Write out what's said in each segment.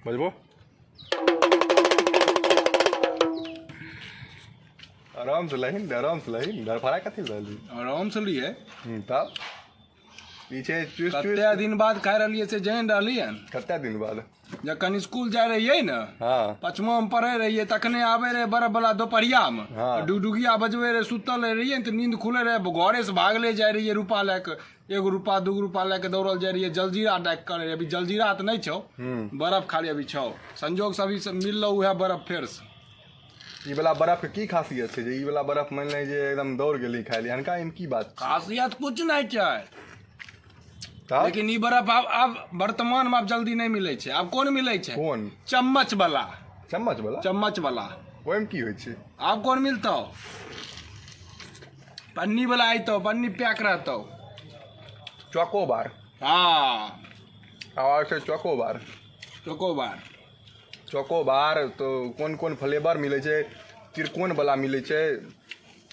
बजबो आराम से लहिन, आराम से लहिन, धड़फड़ा कथी रहली? आराम से लिए। तब पीछे चूस चूस। कते दिन बाद खाइ रहलियै से जानि रहलियै। कते दिन बाद? जखन स्कूल जाइ रहियै ने, हाँ, 5मा मे पढ़े रहियै, तखने आबे रहे बर्फ वाला दोपहरिया मे। हाँ। डुगडुगिया बजबे रहे, सुतल रहियै ने तऽ नींद खुले रहे, घरे से भागले जाइ रहियै रूपा लए कऽ, एगो रूपा दूगो रूपा लए कऽ दौड़ल जाइ रहियै, जलजीरा डाकि करे रहियै। अभी जलजीरा तऽ नहि छौ, बर्फ खाली अभी छौ। संजोग से अभी मिललौ उएह बर्फ फेर से। ई वाला बर्फ के की खासियत छै जे ई वाला बर्फ मानि ले जे एकदम दौड़ गेली खाय ली हनका, एहिमे की बात छै? खासियत कुछ नहि छै। तब? लेकिन ई बर्फ आब वर्तमान मे आब जल्दी नहि मिलै छै। आब कोन मिलै छै? कोन? चम्मच वाला। चम्मच वाला? चम्मच वाला। ओहिमे की होइ छै? आब कोन मिलतौ? पन्नी वाला अयतौ, पन्नी पैक रहतौ। चोकोबार। हाँ। आवाज छै चोकोबार। चोकोबार। चोकोबार तो कोन कोन फ्लेवर मिलै छै, त्रिकोण वाला मिलै छै,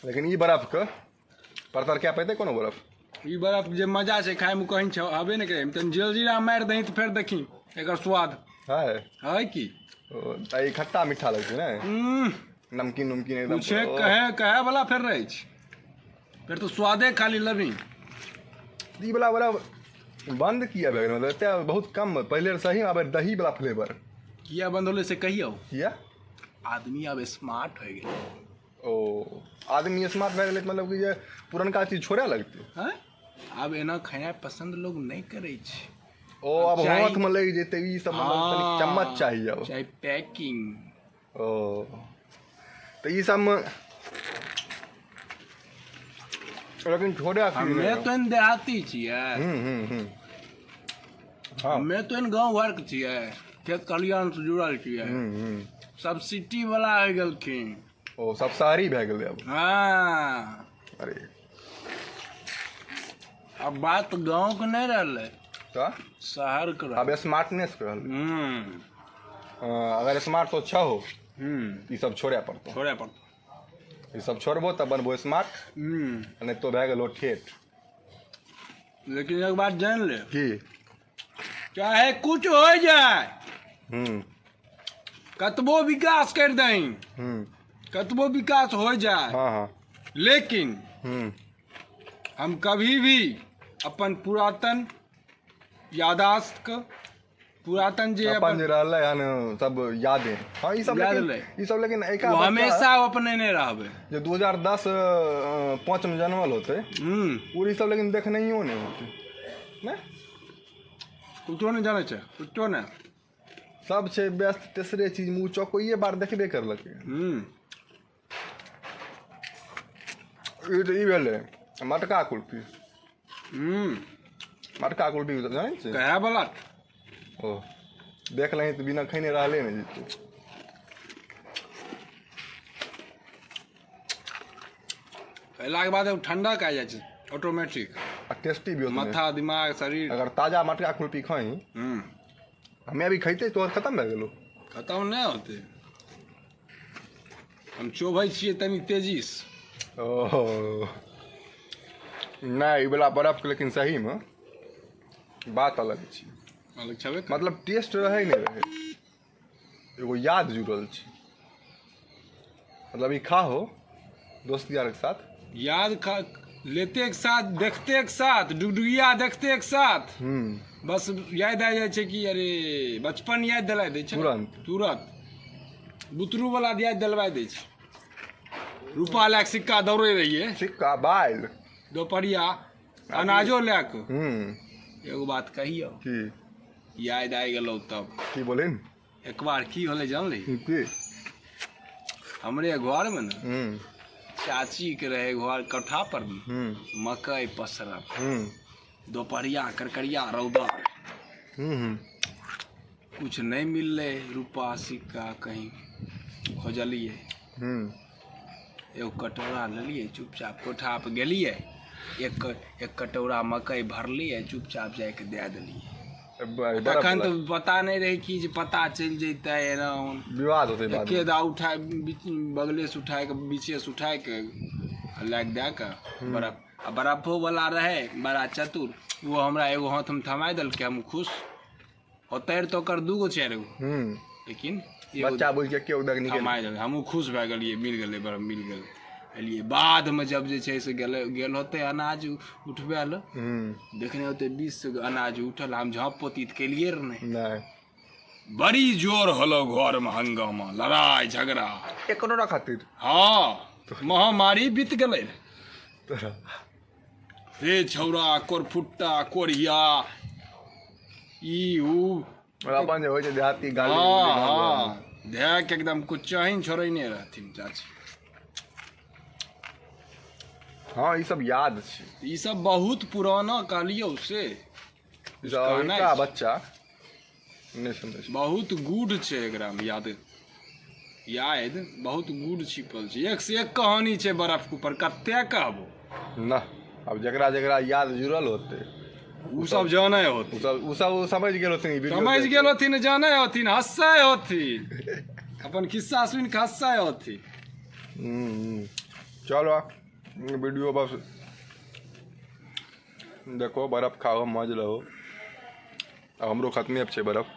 लेकिन ई बर्फ के परतर कए पेतै कोनो बर्फ? ई बर्फ जे मजा छै खायमे कहीं छै हबे नहि करे। तनी जलजीरा मारि दही तऽ फेर देखी एकर स्वाद। है? है की। ओ, तऽ ई खट्टा मीठा लगतै ने? नमकीन नमकीन एकदम। पूछे कहे कहे वाला फेर रहै छै, फेर तऽ स्वादे खाली लेबही। ई वाला बर्फ बंद किया भए गेलै? मतलब एते बहुत कम पहिले सही, आब दही वाला फ्लेवर। किया बंद होलै से कहियौ? किया? आदमी आब स्मार्ट होइ गेलै। ओ, आदमी स्मार्ट भए गेलै, मतलब कि जे पुरनका चीज छोड़े लगतै। हँ, आब एना खेनाइ पसन्द लोग नहि करै छै। ओ, आब चाही। हाथ में लागि जेतै ई सब, मतलब तनी चम्मच चाही आब। चाही पैकिंग। ओ, तऽ ई सबमे लेकिन छोड़े की हमे नहि? तो देहाती छियै। हम्म हम्म हम्म हाँ। हमे तो गाँव घरके छियै, खेत खलिहान से जुड़ल छियै। हम्म हम्म सब सिटी वाला हो गेलखिन। ओ, सब शहरी भए गेलै आब। हाँ। अरे। अब बात गाँव के नहीं रहलै। तऽ? शहर के रहलै। आब स्मार्टनेस के रहलै। अगर स्मार्ट तो छहो, ई सब छोड़े पड़तौ। छोड़े पड़तौ। ई सब छोड़बो तब बनबो स्मार्ट, नहीं तो भए गेलो ठेठ। लेकिन एक बात जान ले। की? चाहे कुछ हो जाए, कतबो विकास कर दही, कतबो विकास हो जाए, हाँ हाँ लेकिन हम कभी भी अपन पुरातन यादाश्त के पुरातन जे अपन जे रहलै हन सब यादे, हाँ, ई सब याद लेकिन रहलै। ई सब लेकिन एका वो बच्चा हमेशा अपने रहबै। जे 2010 5 में जनमल होतै, ओ ई सब लेकिन देखनैयो नहि होतै ने। कुछो नहि जानै छै, कुछो नहि। सब छै व्यस्त तेसरे चीज मे, ओ चौकोइए बार देखबे करलकै। ई तऽ ई भेलै मटका कुल्फी। मटका कुल्फी जानै छी? कहे वाला। ओ, देख लही तऽ बिना खैने रहले नहि जेतै। खैलाके बाद एगो ठंडक आ जाइ छै ऑटोमेटिक। आ टेस्टी भी होतै। माथा, दिमाग, शरीर। अगर ताजा मटका कुल्फी खाई, हमे अभी खैते तोहर खत्म भए गेलो। खत्म नहि होतै, हम चोभै छियै तनी तेजीसँ। ओहो, नहि, ई वाला बर्फके लेकिन सहीमे बात अलग छै। अलग छेबे करै। मतलब टेस्ट रहै नहि रहै, एगो याद जुड़ल छै। मतलब ई खाहो दोस्त यारके साथ। याद खा लेते के साथ, देखते के साथ, डुगडुगिया देखते के साथ, बस याद आ जाइ छै कि अरे, बचपन याद दिला दै छै। तुरंत। तुरंत बुतरू वाला याद दिलवा दै छै। रूपा लए कऽ सिक्का दौड़े रहियै। सिक्का बाइल। दोपहरिया अनाजो लए कऽ। एगो बात कहियौ? की? याद आ गेलौ तब। की बोले? एक बार की होलै जानली? की? हमरे घरमे ने, चाची के रहे घर कोठा पर मे, मकई पसरल। दोपहरिया करकरिया रौदा, कुछ नहीं मिललै, रुपा सिक्का कहीं खोजलियै। एगो कटोरा लेलियै, चुपचाप कोठा पर गेलियै, एक एक कटोरा मकई भरलियै, चुपचाप जाके दए देलियै। तखन तऽ पता नहि रहै कि जे पता चलि जैतै एना ओना। विवाद होतै बाद। एके दा उठाय बगले से उठाय के, बीचे से उठाय के आ लए कऽ दए कऽ बर्फ। आ बर्फो वाला रहै बड़ा चतुर, ओ हमरा एगो हाथमे थमाय देलकै, हम खुश। होतै तऽ ओकर 2 गो 4 गो, लेकिन बच्चा बुझ के केओ दग निकल थमाय देलकै। हमहूँ खुश भए गेलियै, मिल गेलै बर्फ, मिल गेलै। एलियै बादमे जब जे छै से गेल होतै अनाज उठबै लए, देखने होतै 20 गो अनाज उठल। हम झाँप पोती तऽ केलियै रह नहि, बड़ी जोर होलो घरमे हंगामा, लड़ाई झगड़ा एक कटोरा खातिर। हाँ, महामारी बीत गेलै रे छौड़ा, कोरफुट्टा कोरिया ई ऊ अपन जे होइ छै देहाती गाली। हाँ हाँ, धए के एकदम कुछ चाही छोड़ैने रहथिन चाची। हाँ, ई सब याद छै, ई सब बहुत पुराना कहलियौ से बच्चा नहि समझ। बहुत गुड छै एकरामे, याद याद बहुत गुड छिपल छै। एक से एक कहानी छै बर्फ के ऊपर, कते कहबो ना। अब जकरा जकरा याद जुड़ल होते उ सब जानै होते, उ सब समझ गेल होथिन, समझ गेल होथिन, जानै होथिन, हंसै होथिन, अपन खिस्सा सुनि के हंसै होथिन। चलो वीडियो बस देखो, बर्फ खाओ, मौज लहो। अब हमरो खत्मे छै बर्फ।